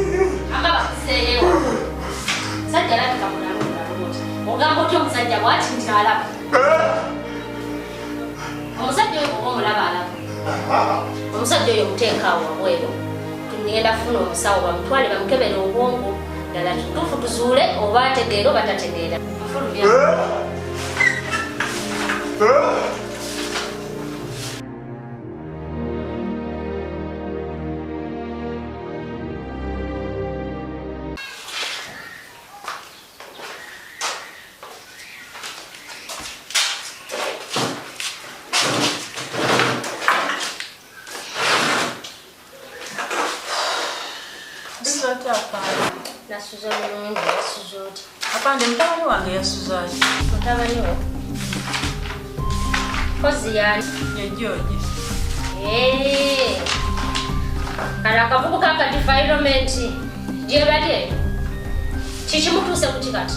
Amba bakuseeyo. Musajja alabika mulalu mulalu. Ogamba otya omusajja bw'ati nti alaba? Omusajja oyo bw'oba omulaba alaba. Omusajja oyo muteeka awo wabweru. Tugenda kufuna omusawo bamutwale bamukebere obwongo. Ddala kituufu tuzuule oba ategeera oba tategeera. Nfulumya. Nasuze bulungi, yasuze otya? Afande, mutabani wange yasuze atya? Mutabani wo? Kozi yani? Ye George. Kano akavubuka ka defilement gye bali eyo. Kiki mutuuse ku ki kati?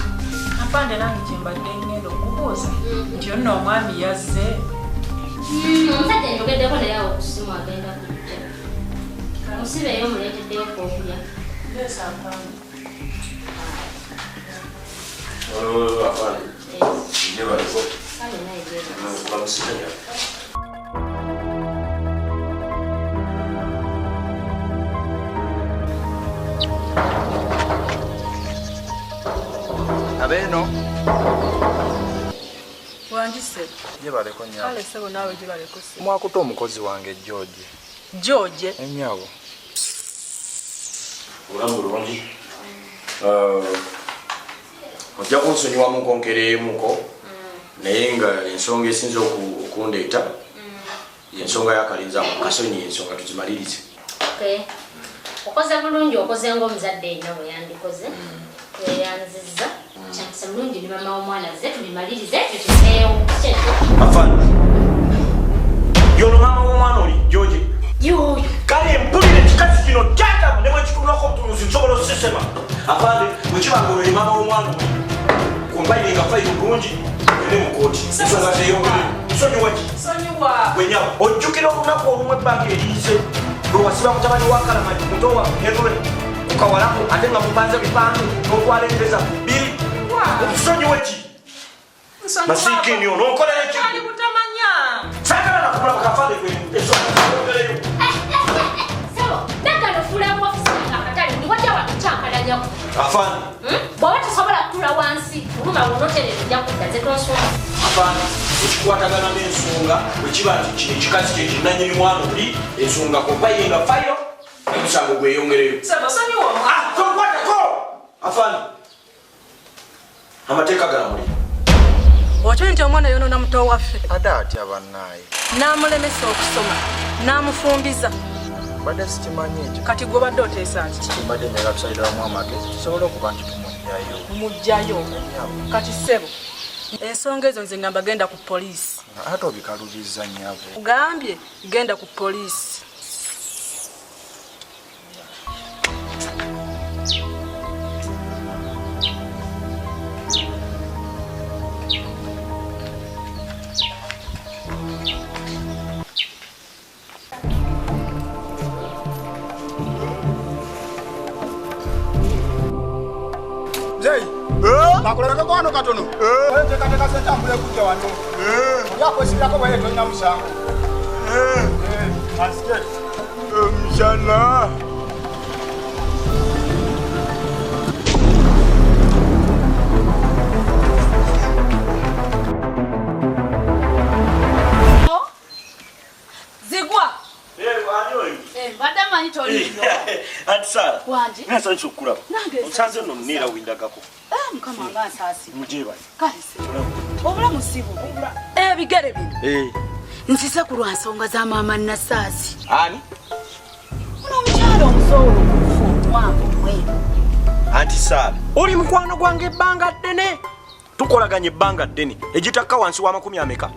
Afande, nange kye mbadde ngenda okubuuza nti ono omwami yazze. Omusajja njogeddeko naye awo ku ssimu agenda kujja. Musibeeyo muleeteddeyo okulya. Yes, afande. Afande. Njebaleko. Kale naye gye. Bamusibenya. Abeeno. Wangi ssebo. Gyebaleko nnyabo. Kale ssebo naawe gyebaleko ssebo. Mwakutte omukozi wange George. George? Ennyabo. Obulamu bulungi. Ojja kunsonyiwa mu nkonkereemuko naye nga ensonga esinze okundeeta ensonga y'akalenzi ako kasonyi ensonga tuzimalirize. Okay. Okoze bulungi, okoze ng'omuzadde yenna bwe yandikoze. Weeyanzizza. Kyakisa bulungi ne maama w'omwana azze tubimalirize tukiveewo. Kyekyo. Afande. Yono maama w'omwana oli George. Yoyo. Kale mpulira ekikazi kino kyatamu ne bwe kitunulako obutunuzi nsobola okusesema. Afande, bwe kiba nga oyo ye maama w'omwana oli kumpayiringa fayiro bulungi ene mu kkooti. Ensonga zeeyongere. Nsonyiwa ki? Nsonyiwa. Gwe ojjukira olunaku olumu ebbanga eriyise lwe wasiba mutabani wa Kalamagi muto wa Henry ku kawalako ate nga mupanze bipange n'otwala ente zaffe bbiri. Otusonyiwe ki? Masiikini ono onkolera ki? Ali butamanya. Saagala na kumulaba kafande gwe ensonga zeeyongereyo. Ssebo, naggano ofuula mu ofiisi yange akatale ndi wajja wakukyankalanyako. Afande. Bw'oba tosobola kutuula wansi, oluma bw'onootereera ojja kudda nze tonsonga. Afande, ekikwatagana n'ensonga bwe kiba nti kino ekikazi kye kinnannyini mwana oli, ensonga kompayiringa fayiro omusango gweyongereyo. Ssebo, sonyiwa omwana. Tonkwatako! Afande, amateeka galamule. Okimanyi nti omwana yonoona muto waffe? Ate atya bannaaye? N'amulemesa okusoma, n'amufumbiza. Mbadde sikimanyi ekyo. Kati gwe obadde oteesa ki? Mbadde njagala tusalire wamu amagezi tusobole okuba nti tumuggyayo. Mumuggyayo? Kati ssebo, ensonga ezo nze ngamba genda ku poliisi. Ate obikalubizza nnyabo. Kugambye genda ku poliisi. Nakulabeko wano katono. Nteekateeka z'entambula ekujja wano. Oli akwesibirako bw'oyo tolina musango. Asike. Omusana. Zigwa. Anti Sara. Wangi. Nasanyusa okukulaba. Nange Onsanze nno neera windagako. Ah, Mukama nga ansaasira. Mugyebale. Kale ssebo. Obulamu si bubi. Ebigere bino. Nzize ku lwa nsonga za maama Nasaasi. Ani? Ono omukyala omusoolo okufa omuwanvu omweru. Anti Sara, oli mukwano gwange ebbanga ddene. Tukolaganye ebbanga ddene egitakka wansi wa 20 ameka.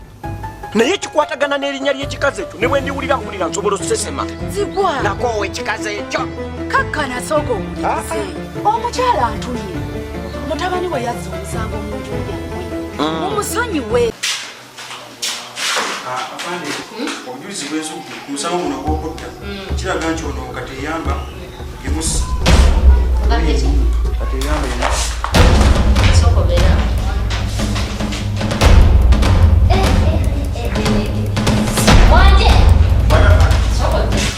Naye kikwatagana n'erinnya ly'ekikazi ekyo ne bwe ndiwulira mpulira nsobola okusesema. Zigwa. Nakoowa ekikazi ekyo. Kakkana sooka owulirize. Omukyala antumye. Mutabani we yazza omusango mu nju yammwe. Mumusonyiwe. Afande, obujulizi bw'enzudde ku musango guno ogw'okutta kiraga nti ono Kateyamba ye mussi. Kateyamba ye mussi. Sokobera. Wanje. Sokobera.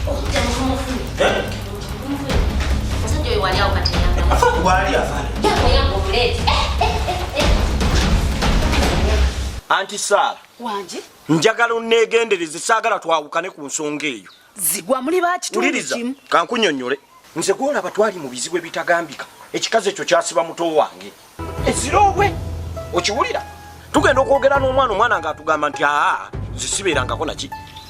Okujja mukumufune. Omusajja oyo wali awo Kateyamba. Afande wali afande. Yamba omuleete. Anti Sara. Wangi. Njagala onneegendereze saagala twawukane ku nsonga eyo. Zigwa muli ba kitundu kimu. Kankunnyonnyole. Nze gw'olaba twali mu bizibu ebitagambika. Ekikazi ekyo kyasiba muto wange. Eziroobwe. Okiwulira? Tugenda okwogera n'omwana, omwana ng'atugamba nti aa nze sibeerangako naki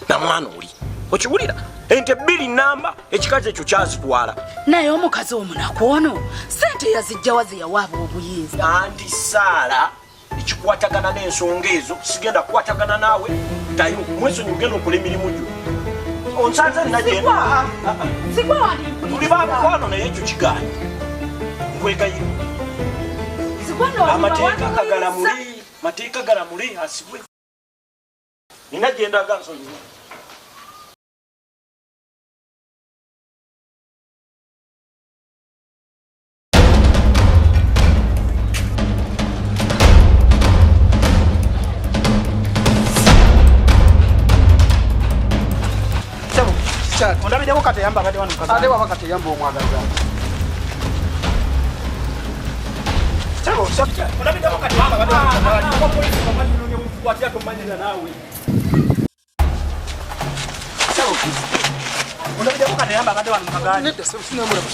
na mwana oli. Okiwulira? Ente 2 namba ekikazi ekyo kyazitwala. Naye omukazi omunaku ono ssente yazijjawa ze yawaaba obuyinza. Anti Sara, ekikwatagana n'ensonga ezo sigenda kukwatagana naawe ddayo mwesonyi ogenda okola emirimu gyo. Onsanze nagenda. Zigwa wandi tuli ba mukwano naye ekyo kigaanyi. Nkwegayirira. Zigwa no amateeka kagalamuli, mateeka galamuli asibwe. Nina gyendaga nsonyiwa. Ondabiddeko Kateyamba abadde wano mukazi. Ate waba Kateyamba omwagaza. Sebo, ondabiddeko Kateyamba abadde wano mukazi. Kwa polisi bamanyi nnyo mukukwatira tomanyira naawe. Sebo, ondabiddeko Kateyamba abadde wano mukazi. Nedda sebo, sinamulaba.